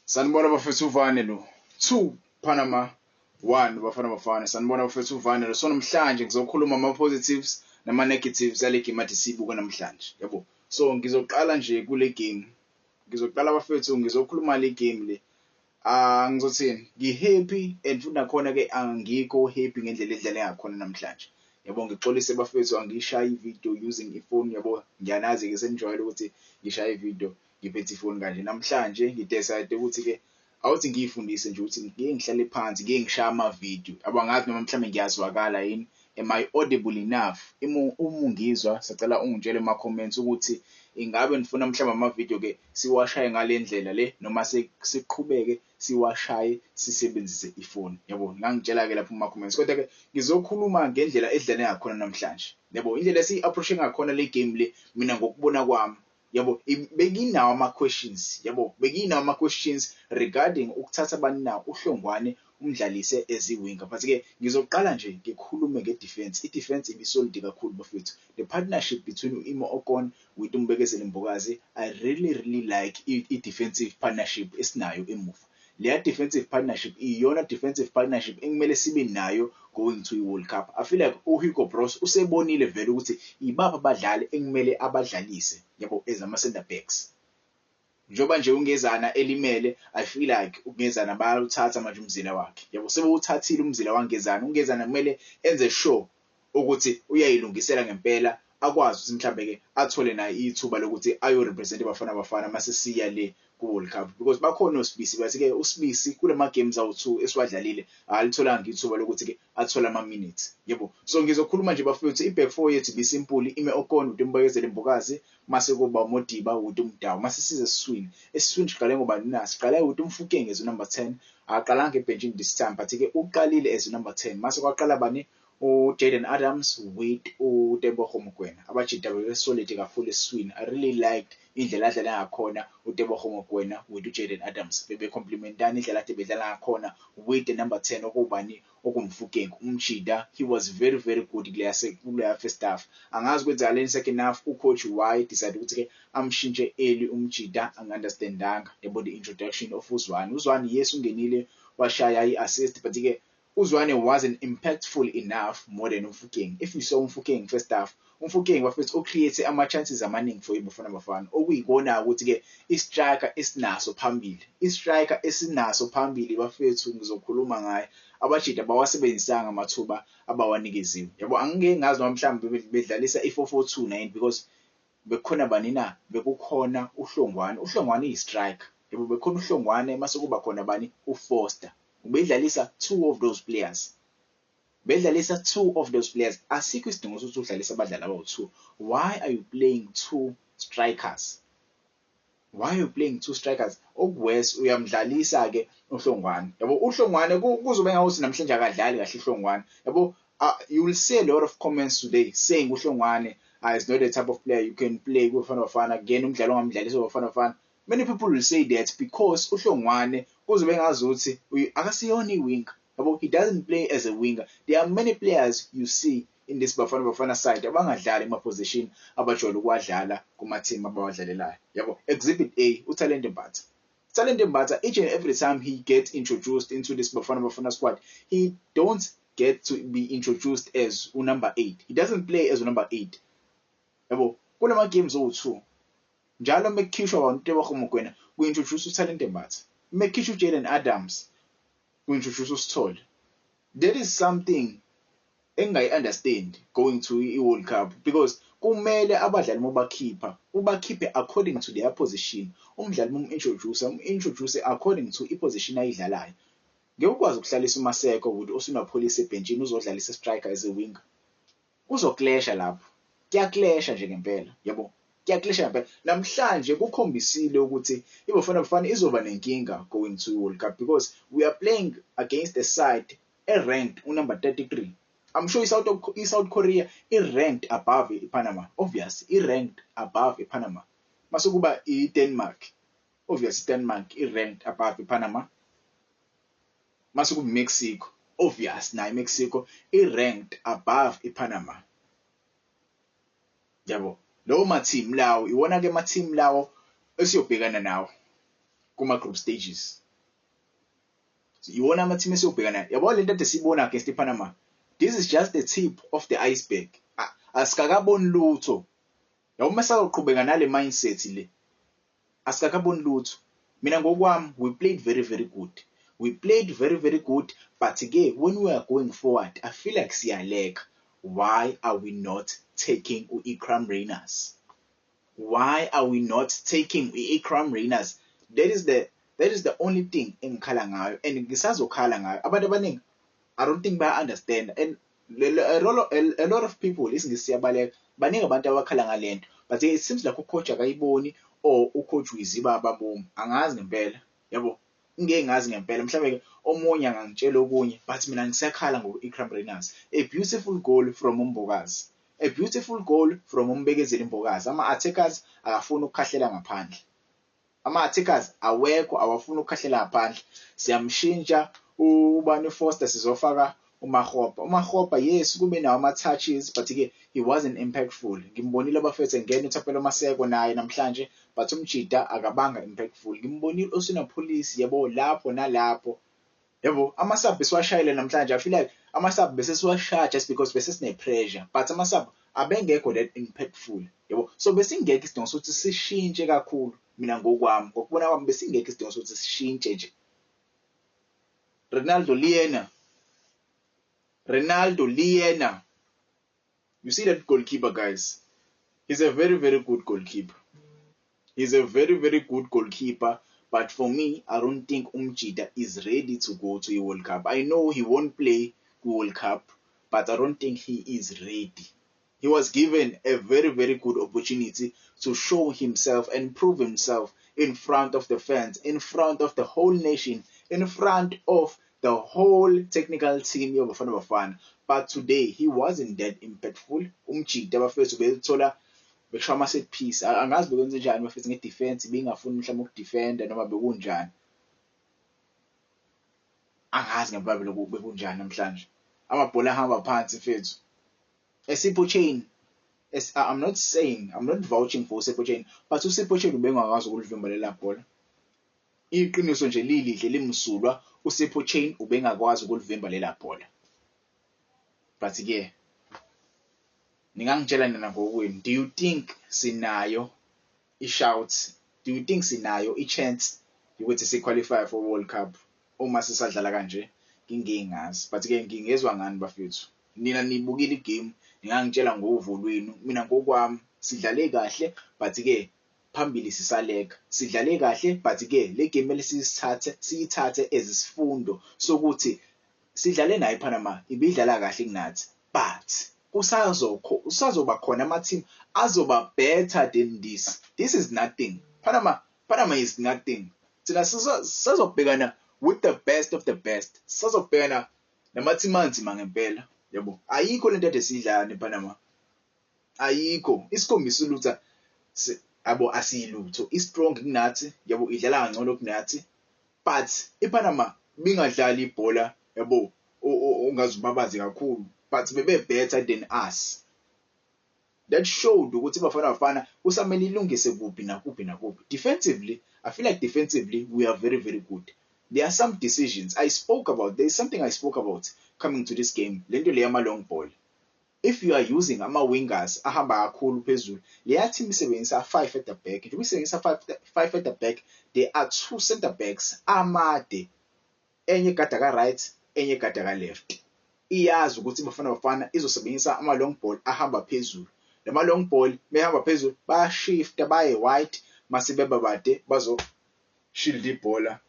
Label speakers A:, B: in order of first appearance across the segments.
A: Sanibona bafethu, uvane lo 2 Panama 1 Bafana Bafana. Sanibona bafethu, uvane lo. So namhlanje ngizokhuluma ama-positives nama-negatives yale game ade siyibuka namhlanje, yabo. So ngizoqala nje kule game, ngizoqala bafethu, ngizokhuluma le game le. Ah, ngizothini, ngi-happy and futhi nakhona-ke angikho happy ngendlela edlale ngakhona namhlanje, yabo. Ngixolise bafethu, angiyishayi ividiyo using ifoni, yabo. Ngiyanazi-ke, senijwayele ukuthi ngishaye ividiyo ngiphethe ifoni kanje. Namhlanje ngi-decide ukuthi-ke awuthi ngiyifundise nje ukuthi ngike ngihlale phansi, ngike ngishaye amavidiyo, yabo. Angazi noma mhlawumbe ngiyazwakala yini, am I audible enough? Uma ungizwa, sacela ungitshele ema-comments ukuthi ingabe nifuna mhlawumbe amavidiyo-ke siwashaye ngale ndlela le noma siqhubeke siwashaye sisebenzise ifoni, yabo. Ngangitshela-ke lapho kuma-comments. Kodwa-ke ngizokhuluma ngendlela edlale ngakhona namhlanje, yabo, indlela esiyi-approach ngakhona le game le. Mina ngokubona kwami, yabo, benginawo ama-questions, yabo, benginawo ama-questions regarding ukuthatha bani na, uHlongwane, umdlalise as i-winger. But-ke ngizoqala nje ngikhulume nge-defense. I-defense ibi-solid kakhulu bafethu. The partnership between u-Imo Okon with uMbekezeli Mbokazi, I really really like i-defensive partnership esinayo emuva. Leya defensive partnership iyona defensive partnership ekumele sibe nayo going to i-World Cup. I feel like uHugo Broos usebonile vele ukuthi ibaphi abadlali ekumele abadlalise, yabo, as ama-center backs. Njengoba nje uNgezana elimele, I feel like uNgezana bayawuthatha manje umzila wakhe, yabo. Sebewuthathile umzila waNgezana. UNgezana kumele enze sure ukuthi uyayilungisela ngempela, akwazi ukuthi mhlambe-ke athole naye ithuba lokuthi ayo-represent iBafana Bafana mase siya le ku-World Cup, because bakhona oSibisi, but-ke uSibisi kulama games awu-2 esiwadlalile alitholanga ithuba lokuthi-ke athole ama-minutes, yebo. So ngizokhuluma nje bafethu, i-back four yethu ibi-simple: Ime Okon with uMbekezeli Mbokazi, mase kuba uModiba with uMudau. Mase size esiswini, esiswini siqale ngobani na? Siqale with uMofokeng as number 10. Aqalanga ebhentshini this time, but-ke uqalile as number 10. Mase kwaqala bani? UJaden Adams with uTebogo Mokoena. Abajita bebe-solid kakhulu esiswini. I really liked indlela adlala ngakhona uTebogo Mokoena with uJaden Adams, bebe-complementana indlela ade bedlala ngakhona with the number 10, okubani, okuMofokeng. Umjita, he was very very good kuleya first half. Angazi kwenzakaleni second half, u-coach why decide ukuthi-ke amshintshe early umjita, angi-understandanga, yabo. The introduction of uZwane, uZwane, yes, ungenile washaya i-assist, but-ke uZwane wasn't impactful enough more than uMofokeng. If you saw uMofokeng first half, uMofokeng bafethu u-create ama-chances amaningi for iBafana Bafana, okuyikona ukuthi-ke i-striker esinaso phambili, i-striker esinaso phambili bafethu, ngizokhuluma ngaye. Abajita bawasebenzisanga amathuba abawanikeziwe, yabo. Angike ngazi noma mhlawumbe bedlalisa i-4-4-2 nine, because bekukhona bani na? Bekukhona uHlongwane. UHlongwane iyi-striker, yabo. Bekhona uHlongwane, mase kuba khona bani? UFoster. Ubedlalisa two of those players, bedlalisa two of those players. Asikho isidingo sokuthi udlalise abadlali abawu-two. Why are you playing two strikers? Why are you playing two strikers? Oku-worse, uyamdlalisa-ke uHlongwane, yabo. UHlongwane kuzobe ngawuthi namhlanje akadlali kahle uHlongwane, yabo. You will see a lot of comments today saying uHlongwane is not the type of player you can play kuBafana Bafana, again umdlalo ongamdlalisa kuBafana Bafana. Many people will say that because uHlongwane kuzobe ngazuthi akasiyona i-winger, yabo. He doesn't play as a winger. There are many players you see in this Bafana Bafana side abangadlali kuma-position abajwayele ukuwadlala kuma-team abawadlalelayo, yabo. Exhibit A, uThalente Mbatha. Thalente Mbatha, each and every time he gets introduced into this Bafana Bafana squad, he don't get to be introduced as number 8. He doesn't play as number 8, yabo. Kulama games owu-2, njalo mekukhishwa uTebogo Mokoena, ku-introduce uThalente Mbatha. Mekukhishwa uJaden Adams, ku-introduce uSithole. That is something engingayi-understand going to i-World Cup, because kumele abadlali uma ubakhiphe according to their position. Umdlali uma um-introduce, um-introduce according to i-position ayidlalayo. Ngeke ukwazi ukuhlalisa uMaseko with Oswin Appollis ebhentshini, uzodlalisa striker as a winger. Kuzo-clasha lapho, kuya-clasha nje ngempela, yabo, kuya-clasha ngempela. Namhlanje kukhombisile ukuthi iBafana Bafana izoba nenkinga going to i-World Cup, because we are playing against a side e-ranked u-number 33. I'm sure i-South Korea i-ranked above iPanama, obvious, i-ranked above iPanama. Mase kuba i-Denmark, obvious, i-Denmark i-ranked above iPanama. Mase kuba iMexico, obvious, nayo iMexico i-ranked above iPanama, yabo. Lawo ma-team lawo, iwona ke ama-team lawo esiyobhekana nawo. Kuma group stages iwona ama-team esiyobhekana nayo. Yabo, lento ade siyibona against iPanama, this is just the tip of the iceberg. Asikakaboni lutho, yabo. Uma sazoqhubeka nale mindset le, asikakaboni lutho. Mina ngokwami, we played very very good, we played very very good, but ke when we are going forward, I feel like siyaleka. Why are we not taking u-Iqraam Rayners? Why are we not taking u-Iqraam Rayners? That is the only thing engikhala ngayo and ngisazokhala ngayo. Abantu abaningi, I don't think baya understand and a lot of people, isiNgisi siyabaleka, baningi abantu abakhala ngalento, but it seems like ucoach akayiboni or ucoach uyiziba ababomu, angazi ngempela, yabo. Ngeke ngazi ngempela, mhlawumbe omunye angangitshela okunye, but mina ngisakhala ngo-Iqraam Rayners. A beautiful goal from uMbokazi, a beautiful goal from uMbekezeli Mbokazi. Ama-attackers akafuni ukukhahlela ngaphandle, ama-attackers awekho, awafuni ukukhahlela ngaphandle. Siyamshintsha ubani, Foster, sizofaka uMakgopa. UMakgopa, yes, kube nawo ama-touches, but-ke he wasn't impactful. Ngimbonile abafethu engena uThapelo Maseko naye namhlanje, but umjida akabanga impactful. Ngimbonile Oswin Appollis, yabo, lapho nalapho, yabo. Ama-sub esiwashayile namhlanje, I feel like ama-sub bese siwashaya just because bese sine-pressure, but ama-sub abengekho that impactful, yabo. So besingekho isidingo sokuthi sishintshe kakhulu. Mina ngokwami, ngokubona kwami, besingekho isidingo sokuthi sishintshe nje. Renaldo Leaner, Renaldo Leaner, you see that goalkeeper, guys? He's a very very good goalkeeper, he's a very very good goalkeeper, but for me, I don't think umjida is ready to go to a World Cup. I know he won't play World Cup, but I don't think he is ready. He was given a very very good opportunity to show himself and prove himself in front of the fans, in front of the whole nation, in front of the whole technical team yoBafana Bafana, but today he wasn't that impactful. Umjida, bafethu, bethola bekushaya ama-set piece, angazi bekwenze njani, bafethu, nge-defense bengafuni mhlawumbe ukudefenda noma bekunjani, angazi ngempela lokhu bekunjani namhlanje. Amabhola ahamba phansi, mfethu. Sipho Chaine, I'm not saying, I'm not vouching for uSipho Chaine, but uSipho Chaine ubengakwazi ukulivimba lela bhola. Iqiniso nje lilihle limsulwa, uSipho Chaine ubengakwazi ukulivimba lela bhola. But ke ningangitshela nina ngokwenu, do you think sinayo i-shout? Do you think sinayo i-chance yokuthi si-qualify for World Cup uma sisadlala kanje? Ngingengazi, but ke ngingezwa ngani, bafethu. Nina nibukile igame, ningangitshela ngovo lwenu. Mina ngokwami, sidlale kahle, but ke phambili sisaleka. Sidlale kahle, but ke le game kumele siyithathe, siyithathe as isifundo sokuthi sidlale nayo iPanama, ibidlala kahle kunathi, but kusazokho kusazoba khona ama-team azoba better than this. This is nothing. Panama, Panama is nothing. Thina sisazobhekana with the best of the best, sisazobhekana nama-team anzima ngempela, yabo. Ayikho lento ade siyidlala nePanama, ayikho. Isikhombisa ukuthi yabo asiyilutho, i-strong kunathi, yabo, idlala kangcono kunathi, but iPanama bingadlali ibhola, yabo, ongazubabaze kakhulu, but bebe better than us. That showed ukuthi iBafana Bafana kusamele ilungise kuphi nakuphi nakuphi. Defensively, I feel like defensively we are very very good. There are some decisions I spoke about, there is something I spoke about coming to this game, lento le yama long ball. If you are using ama-wingers ahamba kakhulu phezulu, leya team isebenzisa five at the back. Njengoba isebenzisa five at the back, there are two center backs amade, enye egada ka-right, enye egada ka-left. Iyazi ukuthi iBafana Bafana izosebenzisa ama-long ball ahamba phezulu. Lama long ball mehamba phezulu, bayashifta baye wide, mase beba bade bazo shield ibhola,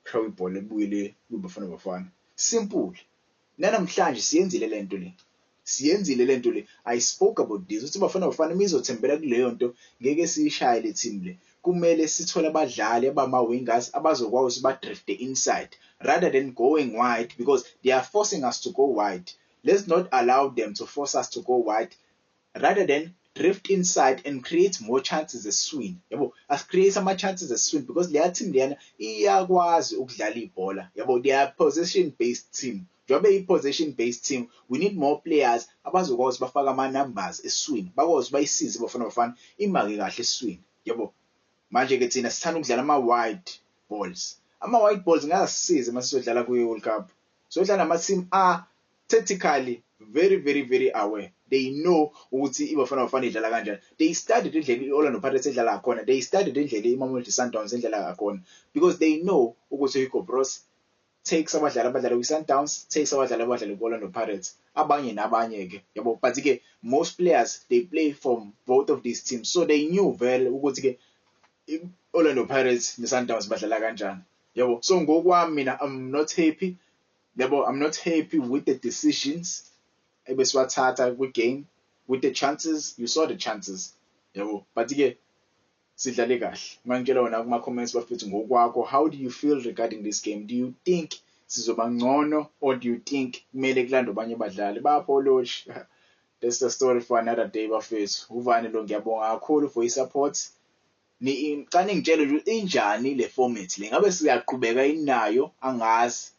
A: kushawa ibhola libuyele kuBafana Bafana. Simple. Nanamhlanje siyenzile lento le, siyenzile lento le. I spoke about this ukuthi Bafana Bafana imizothembela kuleyo nto, ngeke siyishaye le team le. Kumele sithole abadlali abama-wingers abazokwazi ukuthi ba-drifte inside rather than going wide, because they are forcing us to go wide. Let's not allow them to force us to go wide, rather than drift inside and create more chances esiswini, yabo. Asicreate ama-chances esiswini because leya team leyana iyakwazi ukudlala ibhola, yabo. They are possession based team. Njengoba iyi-possession based team, we need more players abazokwazi bafake ama-numbers esiswini, bakwazi bayisize Bafana Bafana imake kahle esiswini, yabo. Manje-ke thina sithanda ukudlala ama-wide. balls. Ama-white balls ngeke asisize uma sizodlala kwi-World Cup. Sodlala nama-team a tactically very very very aware. They know ukuthi iBafana Bafana idlala kanjani. They studied indlela i-Orlando Pirates edlala ngakhona. They studied indlela iMamelodi Sundowns edlala ngakhona because they know ukuthi Hugo Broos takes abadlali abadlala kwi-Sundowns, takes abadlali abadlala ku-Orlando Pirates, abanye nabanye-ke yabo. But-ke most players, they play from both of these teams, so they knew vele ukuthi-ke i-Orlando Pirates ne-Sundowns badlala kanjani yabo. So ngokwami mina, I'm not happy yabo. I'm not happy with the decisions ebesiwathatha kwi-game, with the chances. You saw the chances yabo, but-ke sidlale kahle. Ungangitshela wona kuma-comments, bafethu, ngokwakho, how do you feel regarding this game? Do you think sizoba ngcono or do you think kumele kulandwe abanye abadlali bapho Lorch? That's the story for another day, bafethu. Uvane lo, ngiyabonga kakhulu for i-support. Ni xa ningitshela nje injani le format le, ngabe siyaqhubeka inayo? Angazi.